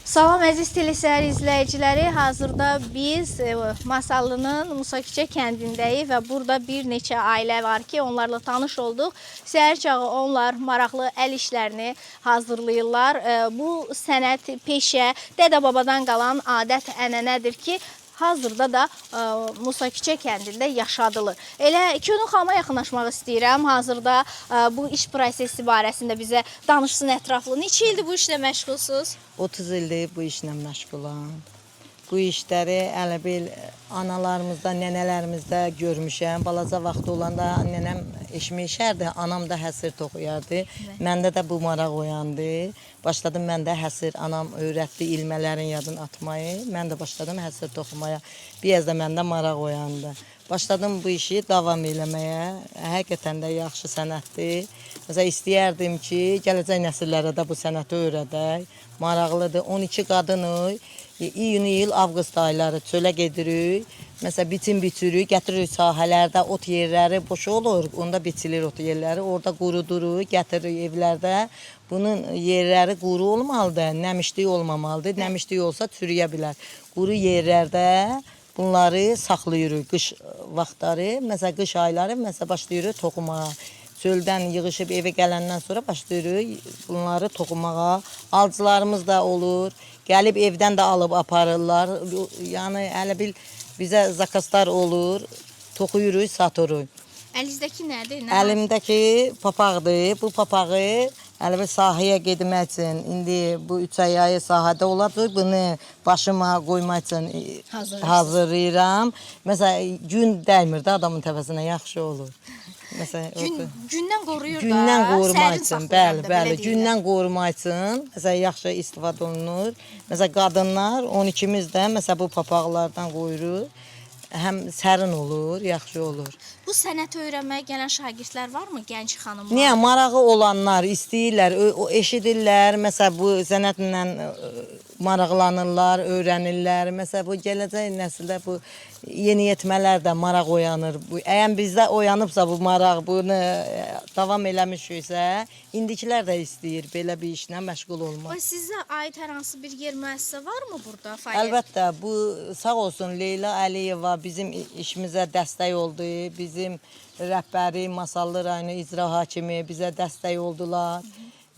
Salam əziz telesəhər izləyiciləri. Hazırda biz Masallının Musaküçə kəndindəyik və burada bir neçə ailə var ki, onlarla tanış olduq. Səhər çağı onlar maraqlı əl işlərini hazırlayırlar. Bu sənət, peşə dədə-babadan qalan adət-ənənədir ki, hazırda da Musaküçə kəndində yaşadılır. Elə Könül xanıma yaxınlaşmaq istəyirəm. Hazırda bu iş prosesi barəsində bizə danışsın ətraflı. Neçə ildir bu işlə məşğulsuz? 30 ildir bu işlə məşğulam. Bu işləri elə bil analarımızda, nənələrimizdə görmüşəm. Balaca vaxtı olanda nənəm eşimi eşərdi, anam da həsir toxuyardı. Məndə də bu maraq oyandı. Başladım mən də həsir, anam öyrətdi ilmələrin yadını atmayı. Mən də başladım həsir toxumaya. Biraz da məndə maraq oyandı. Başladım bu işi davam eləməyə. Həqiqətən də yaxşı sənətdir. Məsələn, istəyərdim ki, gələcək nəsillərə də bu sənəti öyrədək. Maraqlıdır. 12 qadınıq. İyun, iyul, avqust ayları çölə gedirik. Məsələn, biçim biçirik, gətiririk sahələrdə ot yerləri boş olur. Onda biçilir ot yerləri. Orada quruduruq, gətiririk evlərdə. Bunun yerləri quru olmalıdır, nəmişlik olmamalıdır. Nəmişlik olsa çürüyə bilər. Quru yerlərdə bunları saxlayırıq qış vaxtları. Məsələn, qış ayları məsələn başlayırıq toxumağa. Çöldən yığışıb evə gələndən sonra başlayırıq bunları toxumağa. Alıcılarımız da olur. Gəlib evdən də alıb aparırlar. Yəni elə bil bizə zakazlar olur. Toxuyuruq, satırıq. Əlinizdəki nədir? Nə? Əlimdəki papaqdır. Bu papağı elə bil sahəyə getmək üçün indi bu 3 ay ayı sahədə olacaq. Bunu başıma qoymaq üçün Hazırlayırsınız. hazırlayıram. Məsələn, gün dəymir də adamın təpəsinə yaxşı olur. Məsələn, Gün, gündən qoruyur da. gündən qorumaq sərin üçün, saxlayır bəli, həm də, belə bəli, deyirlər. gündən qorumaq üçün məsələn yaxşı istifadə olunur. Məsələn, qadınlar 12-miz də məsələn bu papaqlardan qoyuruq. Həm sərin olur, yaxşı olur. Bu sənəti öyrənməyə gələn şagirdlər varmı, gənc xanımlar? Niyə marağı olanlar istəyirlər, eşidirlər, məsələn bu sənətlə maraqlanırlar, öyrənirlər. Məsələn bu gələcək nəsildə bu yeniyetmələr də maraq oyanır. Bu əgər bizdə oyanıbsa bu maraq, bunu davam eləmişiksə, indikilər də istəyir belə bir işlə məşğul olmaq. Ay, sizə aid hər hansı bir yer müəssisə varmı burada fəaliyyət? Əlbəttə, bu sağ olsun Leyla Əliyeva bizim işimizə dəstək oldu. Bizim rəhbəri Masallı rayonu icra hakimi bizə dəstək oldular.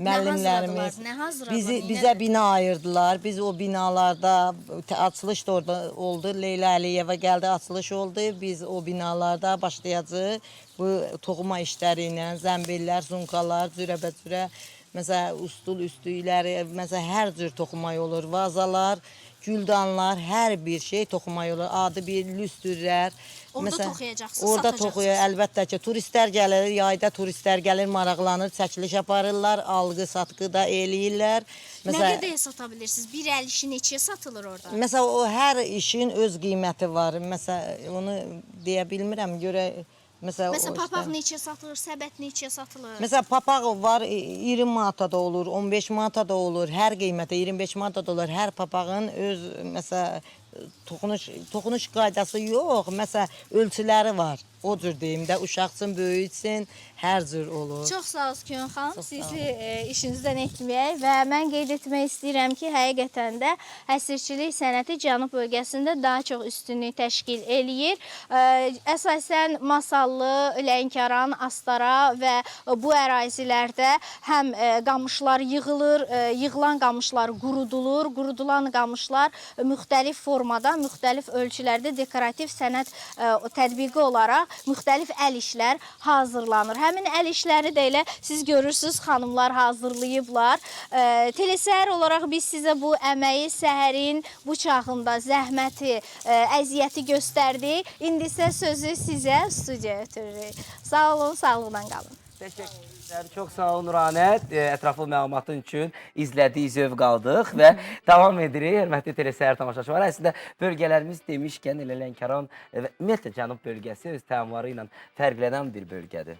Nə Müəllimlərimiz hazırladılar, nə hazırladılar, bizi nə bizə bina ayırdılar. Biz o binalarda açılış da orada oldu. Leyla Əliyeva gəldi, açılış oldu. Biz o binalarda başlayacağıq bu toxuma işləri ilə, zəmbillər, zunkalar, cürəbəcürə, məsələn, ustul üstükləri, məsələn, hər cür toxuma olur, vazalar, güldanlar, hər bir şey toxuma olur. Adi bir lüstürlər. Orada toxuyacaqsınız, Orada satacaqsınız. toxuya əlbəttə ki, turistlər gəlir, yayda turistlər gəlir, maraqlanır, çəkiliş aparırlar, alqı, satqı da eləyirlər. Nə qədərə sata bilirsiniz? Bir əl işi neçəyə satılır orada? Məsələn, o hər işin öz qiyməti var. Məsələn, onu deyə bilmirəm. Görə məsələn, Məsələn, o papaq işdə- neçəyə satılır, səbət neçəyə satılır? Məsələn, papaq var 20 manata da olur, 15 manata da olur, hər qiymətə 25 manata da olur. Hər papağın öz məsələn toxunuş qaydası yox, məsələn, ölçüləri var. O cür deyim də, uşaq üçün, böyük üçün hər cür olur. Çox sağ olun Könül xanım. Çox sağ Sizi işinizdən etməyək və mən qeyd etmək istəyirəm ki, həqiqətən də həsirçilik sənəti Cənub bölgəsində daha çox üstünlük təşkil eləyir. Əsasən Masallı, Lənkəran, Astara və bu ərazilərdə həm qamışlar yığılır, yığılan qamışlar qurudulur, qurudulan qamışlar müxtəlif formada, müxtəlif ölçülərdə dekorativ sənət tətbiqi olaraq müxtəlif əl işlər hazırlanır. Həmin əl işləri də elə siz görürsüz, xanımlar hazırlayıblar. Telesəhər olaraq biz sizə bu əməyi səhərin bu çağında zəhməti, əziyyəti göstərdik. İndi isə sözü sizə studiyaya ötürürük. Sağ olun, sağlıqla qalın. Təşəkkürlər. Çox sağ ol Nuranət. Ətraflı məlumatın üçün izlədik, zövq aldıq və davam edirik. Hörmətli telesəhər tamaşaçılar. Əslində bölgələrimiz demişkən elə Lənkəran və ümumiyyətlə Cənub bölgəsi öz təamları ilə fərqlənən bir bölgədir.